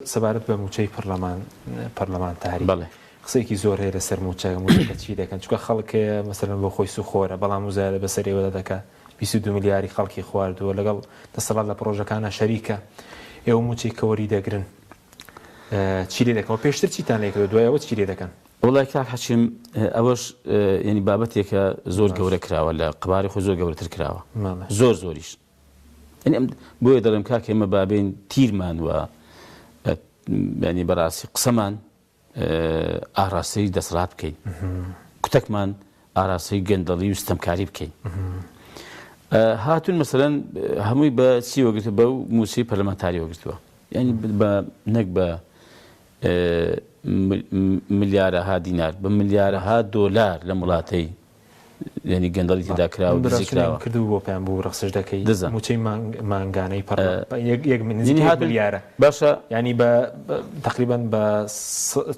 سەبارەت بە مووچەی پەرلەمان پەرلەمانتاری بەڵێ قسەیەکی زۆر هەیە لەسەر مووچە مووچەکە چی دەکەن چونکە خەڵک هەیە مەسەلەن بۆ خۆی سوخۆرە بەڵام مزایدە بەسەر ئێوەدا دەکات 22 ملیاری خەڵکی خواردووە لەگەڵ دەسەڵات لە پڕۆژەکانە شەریکە ئێوە مووچەی کە وەری دەگرن چی لێ دەکەن پێشتر چیتان لێ کردووە دوای ئەوە چی لێ دەکەن؟ وەڵای کاک حەکیم ئەوەش یعنی بابەتێکە زۆر گەورە کراوە لە قەبارەی خۆی زۆر گەورەتر کراوە زۆر زۆریش یعنی ئەم بۆیە دەڵێم کاک ئێمە بابین تیرمان و ینی بەڕاستی قسەمان ئاراستەی دەسەڵات بکەین کوتەکمان ئاراستەی گەندەڵی و ستەمکاری بکەین هاتون مەسەرەن هەمووی بە چی وەگرتو بە موسی پەرلەمانتاری وەگرتووە ینی بە نەک بە ملیارەها دینار بە ملیارەها دۆلار لەم وڵاتەی یعنی گەندەڵی تێدا کراوە من دزی بەراستی کراوە کردبوو بۆ پێیان بوو رەخسش دەکەی دزە موچەی مانگ مانگانەی پەڕ یەک یەک نزیکەی یعنی یەک هاتن ملیارە باشە یعنی بە بە- تقریبا بە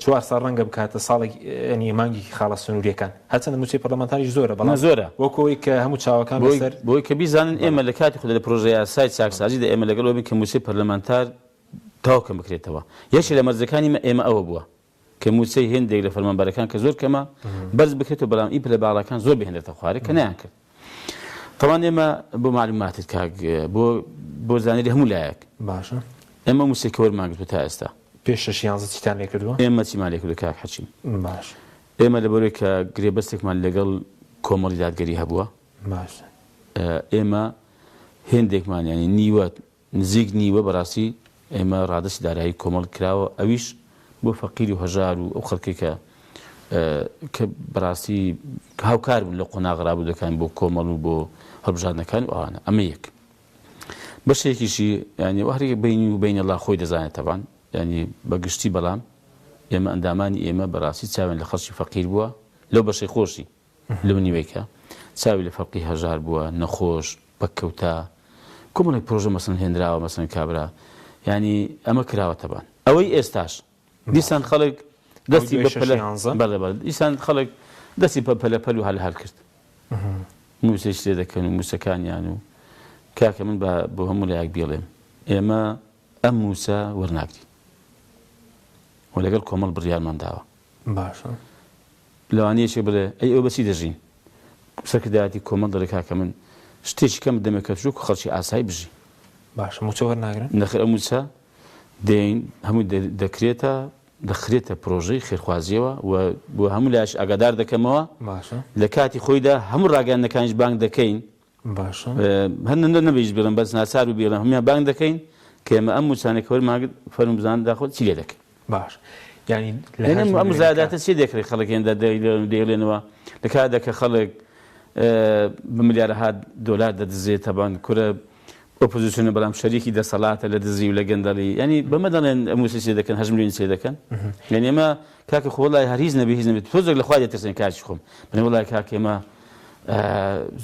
چوار ساڵ ڕەنگە بکاتە ساڵێک یعنی مانگێکی خاڵە سنووریەکان هەرچەندە موچەی پەرلەمانتاریش زۆرە نا بەڵام زۆرە وەکو ئەوەی کە هەموو چاوەکان بۆی لەسەر بۆی کە بیزانن بەڵێ ئێمە لە کاتی خۆدا لە پرۆژە یاسای چاکسازیدا ئێمە لەگەڵ ئەوە بین کە موچەی پەرلەمانتار تەواو کەم بکرێتەوە یەکێ لە مەرجەکانی ئێمە ئەوە بووە کە مووچەی هێندێک لە فەرمانبەرەکان کە زۆر کەمە بەرز بکرێتەوە بەڵام ئی پلە باڵاکان زۆر بهێنرێتە خوارێ کە نەیان کرد تەوان ئێمە بۆ معلوماتت کاک بۆ بۆ زانیاری هەموو لایەک باشە ئێمە مووچەی کە وەرمان گرتووە تا ئێستا پێش شەش یانزە چیتان لێ کردووە؟ ئێمە چیمان لێ کردووە کاک حەکیم؟ باش ئێمە لەبەرەوەی کە گرێبەستێکمان لەگەڵ کۆمەڵی دادگەری هەبووە باشە ئێمە هێندێکمان یانی نیوە نزیک نیوە بەڕاستی ئێمە ڕادەستی دارایی کۆمەڵ کراوە ئەویش بۆ فەقیر و هەژار و ئەو خەڵکێک کە کە بەڕاستی هاوکار بوون لە قۆناغ ڕابردووەکان بۆ کۆمەڵ و بۆ هەڵبژاردنەکان و ئەوانە ئەمە یەک بەشێکیشی ینی وەهری بینی و بینی الله خۆی دەزانێت تەبان ینی بە گشتی بەڵام ئێمە ئەندامانی ئێمە بەڕاستی چاوێن لە خەڵکی فەقیر بووە لەو بەشەی خۆشی لەو نیوەی کە چاوی لە فەرقی هەژار بووە، نەخۆش، پەککەوتە، کۆمەڵێک پرۆژە مەسەن هێنراوە مەسەن کابرا یانی ئەمە کراوە تەبان ئەوەی ئێستاش دیسان خەڵک دەستی بە پەلە بەڵێ بەڵێ دیسان خەڵک دەستی بە پەلە پەل و هەل هەل کرد مووچەیش لێ دەکەن و مووچەکانیان و کاکە من بە بۆ هەموو لایەک بیڵێم ئێمە ئەم مووچە وەرناگرین و لەگەڵ کۆمەڵ بڕیارمان داوە باشە لەوانەیە یەکێک بڵێ ئەی ئێوە بەچی دەژین؟ سەرکردایەتی کۆمەڵ دەڵێ کاکە من شتێکی کەم بدەمێ کە وەکو خەڵکی ئاسایی بژی. باشە مووچە وەرناگرن؟ نەخێر ئەو مووچە دێین هەمووی دەکرێتە دەخرێتە پرۆژەی خێرخوازیەوە و بۆ هەموو لایش ئاگادار دەکەمەوە باشە لە کاتی خۆیدا هەموو ڕاگەیاندنەکانیش بانگ دەکەین باشە. هەر نە نەبیش بڵێم بەس ناچار بوو بیڵێم هەموویان بانگ دەکەین کە ئێمە ئەم مووچانەی کە وەرمان گرت فەرموو بزانن داخۆ چی لێ دەکەین. باش یانی لە یانی هەشت ئەم ملیۆنەکە. مزایداتە چی دەکرێت خەڵک هێندە دەیڵێنەوە لە کاتێکدا کە خەڵک بە ملیارەها دۆلار دەدزێت تەبان کورە ئۆپۆزیسیۆنە بەڵام شەریکی دەسەڵاتە لە دزی و لە گەندەڵی یانی بەمە دەڵێن ئەم مووچە چێ دەکەن هەشت ملیۆن چێ دەکەن یانی ئێمە کاکە خۆ وەڵای هەر هیچ نەبێ هیچ نەبێت تۆزێک لە خوا دەترسێن کاکی خۆم بڵێن وەڵای کاکە ئێمە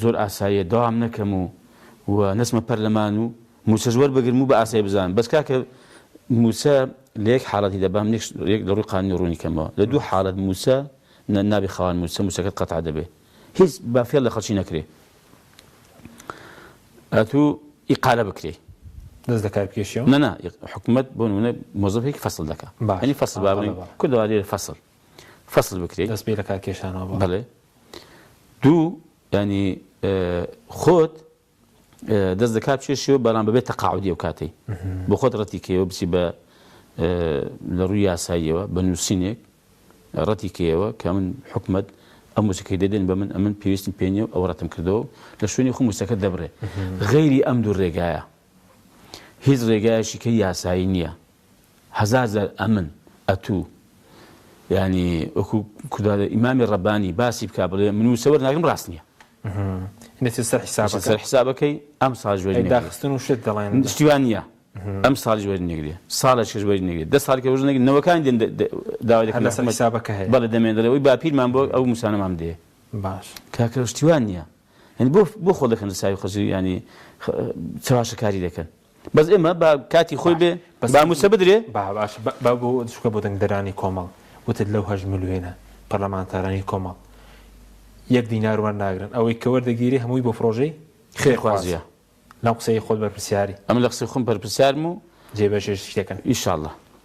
زۆر ئاساییە دەوام نەکەم و و نەچمە پەرلەمان و مووچەش وەربگرم و بە ئاسایی بزانم بەس کاکە مووچە لە یەک حاڵەتی دەبام یەک لە ڕووی قانونی ڕوونی کەمەوە لە دوو حاڵەت مووچە نابێ خاوەن مووچە مووچەکەت قەتع دەبێ هیچ با فێڵ لە خەڵکی نەکرێ ئەتوو ئیقالە بکرێ دەست لە کار بکێشیەوە نەنا حکومەت بۆ نمونە مۆزەفێکی فەسڵ دەکا باش یعنی فەسڵ با بەڵێ بڵێین بەڵێ کوردەواری لێرە فەسڵ فەسڵ بکرێ دەست بێ لە کار کێشانەوە بەڵێ بەڵێ دوو ینی خۆت دەست دەکات بچێشیەوە بەڵام بەبێ تەقاعودی ئەو کاتەی بۆ خۆت ڕەتی کەیەوە بچی بە لە ڕووی یاساییەوە بە نووسینێک ڕەتی کەیەوە کە من حکومەت ئەم موچەکەی دەدەن بە من ئەمن پێویستم پێ نیە و ئەوە ڕەتم کردەوە لە شوێنی خۆم موچەکە دەبڕێ غەیری ئەم دوو ڕێگایە هیچ ڕێگایەکی کە یاسایی نییە هەزار جار ئەمن ئەتوو یانی وەکو کوردادە ئیمامی ڕەبانی باسی بکا بڵێ من موچە وەرناگرم ڕاست نییە دەچێت سەر حیسابەکە سەر حیسابەکەی ئەم ساڵ وەری نەگرێ داخستن و شت دەڵێن شتی وا نییە ئەم ساڵیش وەری نەگرێ ساڵێکیش وەری نەگرێ دە ساڵێکە وەری نەگرێ نەوەکانی دێن داوای دەکەن هەر لەسەر حیسابەکە هەیە بەڵێ دەمێن دەڵێ ئەوەی باپیرمان بۆ ئەو موچانەمان بدەیە باش کاکە شتی وا نییە یعنی بۆ بۆ خۆ دەکەن لە چاوی خەڵکی یعنی چەواشەکاری دەکەن بەس ئێمە با کاتی خۆی بێ با موچە بدرێ. با باش با بۆ چونکە بۆ دەنگدەرانی کۆمەڵ وتت لەو هەشت ملیۆنە پەرلەمانتارانی کۆمەڵ یەک دینار وەرناگرن ئەوەی کە وەردەگیرێ هەمووی بۆ پرۆژەی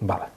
بەڵێ.